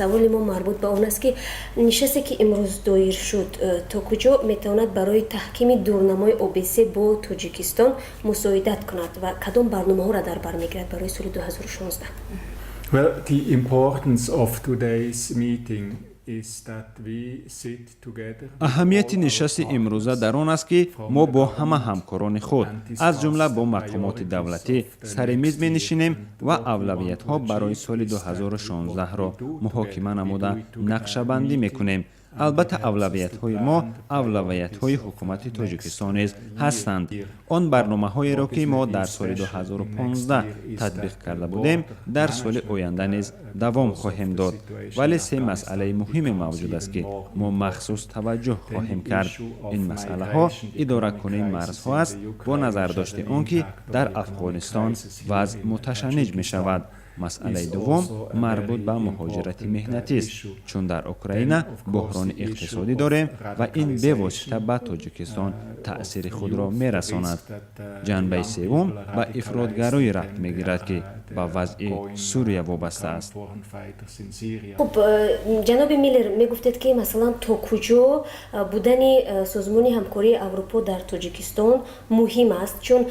Саволи мо марбут ба он аст, ки нишасте, ки имрӯз доир шуд, то куҷо метавонад барои таҳкими дурнамои ОБСЕ бо Тоҷикистон мусоидат кунад ва кадом барномаҳоро дар бар мегирад барои соли 2016? Well, the importance of today's meeting Аҳамияти нишасти имрӯза дар он аст, ки мо бо ҳама ҳамкорони худ, аз ҷумла бо мақомоти давлатӣ, сари миз менишинем ва авлавиятҳо барои соли 2016-ро муҳокима намуда, нақшабандӣ мекунем. Албатта, авлавиятҳои мо авлавиятҳои ҳукумати Тоҷикистон низ ҳастанд. Он барномаҳоеро, ки мо дар соли 2015 татбиқ карда будем, дар соли оянда низ давом хоҳем дод. Вале се масъалаи муҳиме мавҷуд аст, ки мо махсус таваҷҷӯҳ хоҳем кард. Ин масъалаҳо идоракунии марзҳо аст, бо назардошти он ки дар Афғонистон вазъ муташанниҷ мешавад. Масъалаи дуввум марбут ба муҳоҷирати меҳнатист, чун дар Украина буҳрони иқтисодӣ дорем ва ин бевосита ба Тоҷикистон таъсири худро мерасонад. Ҷанбаи севум ба ифротгароӣ рабт мегирад, ки ба вазъи Сурия вобаста аст. Хуб, ҷаноби Миллер, мегуфтед, ки масалан то куҷо будани Созмони Ҳамкории Аврупо дар Тоҷикистон муҳим аст, чун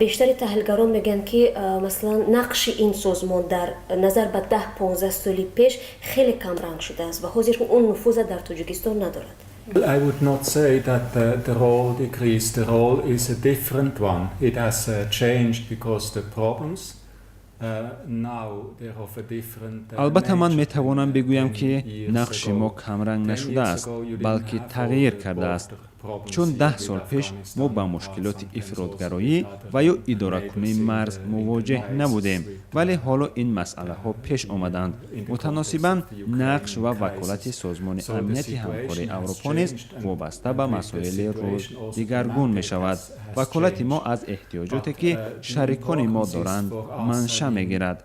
бештари таҳлилгарон мегӯянд, ки масалан нақши ин созмон дар назар ба 10-15 соли пеш хеле камранг шудааст ва ҳозир он нуфуза дар Тоҷикистон надорад. I would not say that the role decreased. The role is a different one. It has changed because the problems Албатта, ман метавонам бигӯям, ки нақши мо камранг нашудааст, балки тағйир кардааст, чун 10 сол пеш мо ба мушкилоти ифротгароӣ ва ё идоракунии марз мувоҷеҳ набудем, вале ҳоло ин масъалаҳо пеш омаданд. Мутаносибан нақш ва ваколати Созмони Амнияти Ҳамкории Аврупо низ вобаста ба масоили рӯз дигаргун мешавад. Ваколати мо аз эҳтиёҷоте, ки шарикони мо доранд, манша мегирад.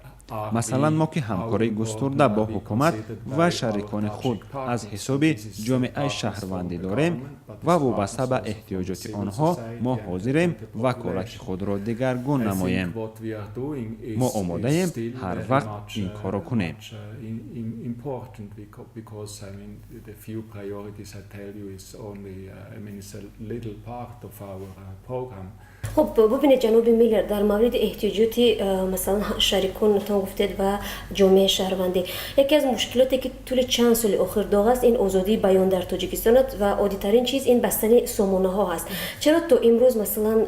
Масалан, мо, ки ҳамкории густурда бо ҳукумат ва шарикони худ аз ҳисоби ҷомеаи шаҳрвандӣ дорем ва вобаста ба эҳтиёҷоти онҳо мо ҳозирем ваколати худро дигаргун намоем. Мо омодаем ҳар вақт ин корро кунем. Important because, I mean, the few priorities I tell you is only I mean, it's a little part of our program. Хуб, бубинед, ҷаноби Миллер, дар мавриди эҳтиёҷоти масалан шариконатон гуфтед ва ҷомеаи шаҳрвандӣ. Яке аз мушкилоте, ки тӯли чанд соли охир доғ аст, ин озодии баён дар Тоҷикистон аст ва оддитарин чиз ин бастани сомонаҳо ҳаст. Чаро то имрӯз масалан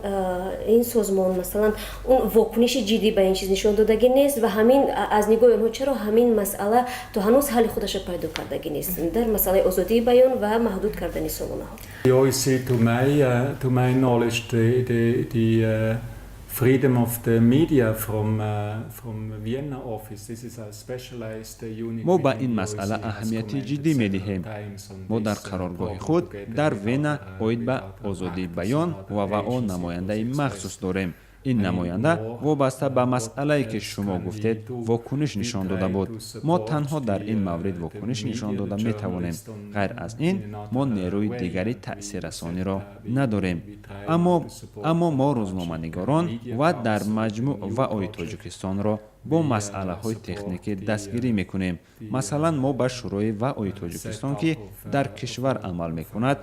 ин созмон масалан он вокуниши ҷиддӣ ба ин чиз нишон додагӣ нест ва ҳамин аз нигоҳи онҳо чаро ҳамин масъала то ҳанӯз ҳалли худаша пайдо кардагӣ нест дар масъалаи озодии баён ва маҳдуд кардани сомонаҳо? The OSCE, to my knowledge, the freedom of the media from Vienna office. This is a specialized unit. Мо ба ин масъала аҳамияти ҷиддӣ медиҳем. Мо дар қароргоҳи худ дар Вена оид ба озодии баён ва ВАО намояндаи махсус дорем. Ин намоянда вобаста ба масъалае, ки шумо гуфтед, вокуниш нишон дода буд. Мо танҳо дар ин маврид вокуниш нишон дода метавонем. Ғайр аз ин мо нерӯи дигари таъсиррасониро надорем. Аммо мо рӯзноманигорон ва дар маҷмӯъ ВАОи Тоҷикистонро бо масъалаҳои техникӣ дастгирӣ мекунем. Масалан, мо ба Шӯрои ВАОи Тоҷикистон, ки дар кишвар амал мекунад,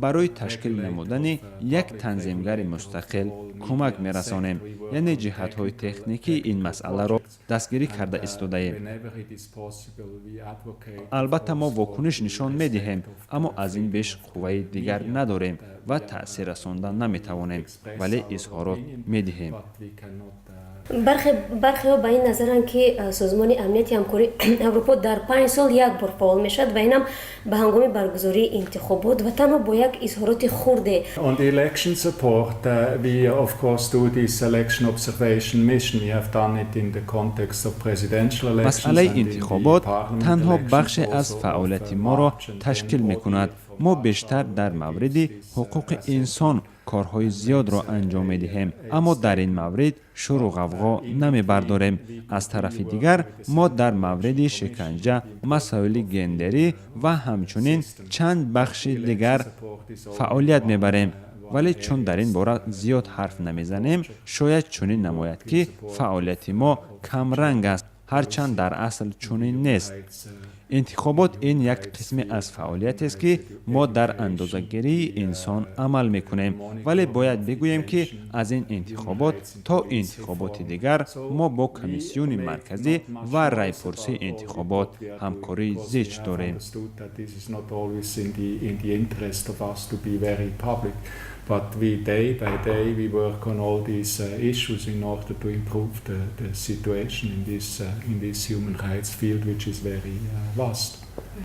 барои ташкил намудани як танзимгари мустақил кӯмак мерасонем, яъне ҷиҳатҳои техникии ин масъаларо дастгирӣ карда истодаем. Албатта, мо вокуниш нишон медиҳем, аммо аз ин беш қувваи дигар надорем ва таъсир расонда наметавонем, вале изҳорот медиҳем. Бархеҳо ба ин назаранд, ки Созмони Амнияти Ҳамкории Аврупо дар 5 сол як бор фаъол мешавад ва инам ба ҳангоми баргузории интихобот ва танҳо бо як изҳороти хурде. On the election support, we of course do this election observation mission. We have done it in the context of presidential elections. Масъалаи интихобот танҳо бахше аз фаъолияти моро ташкил мекунад. Мо бештар дар мавриди ҳуқуқи инсон корҳои зиёдро анҷом медиҳем, аммо дар ин маврид шӯру ғавғо намебардорем. Аз тарафи дигар, мо дар мавриди шиканҷа, масоили гендерӣ ва ҳамчунин чанд бахши дигар фаъолият мебарем, вале чун дар ин бора зиёд ҳарф намезанем, шояд чунин намояд, ки фаъолияти мо камранг аст. Ҳарчанд дар асл чунин нест. Интихобот ин як қисме аз фаъолиятест, ки мо дар андозагирии инсон амал мекунем, вале бояд бигӯем, ки аз ин интихобот то интихоботи дигар мо бо Комиссиони Марказӣ ва райпурсии интихобот ҳамкории зич дорем. In the interest of us to be very public. But we day by day we work on all these issues in order to improve the situation in this human rights field, which is very vast.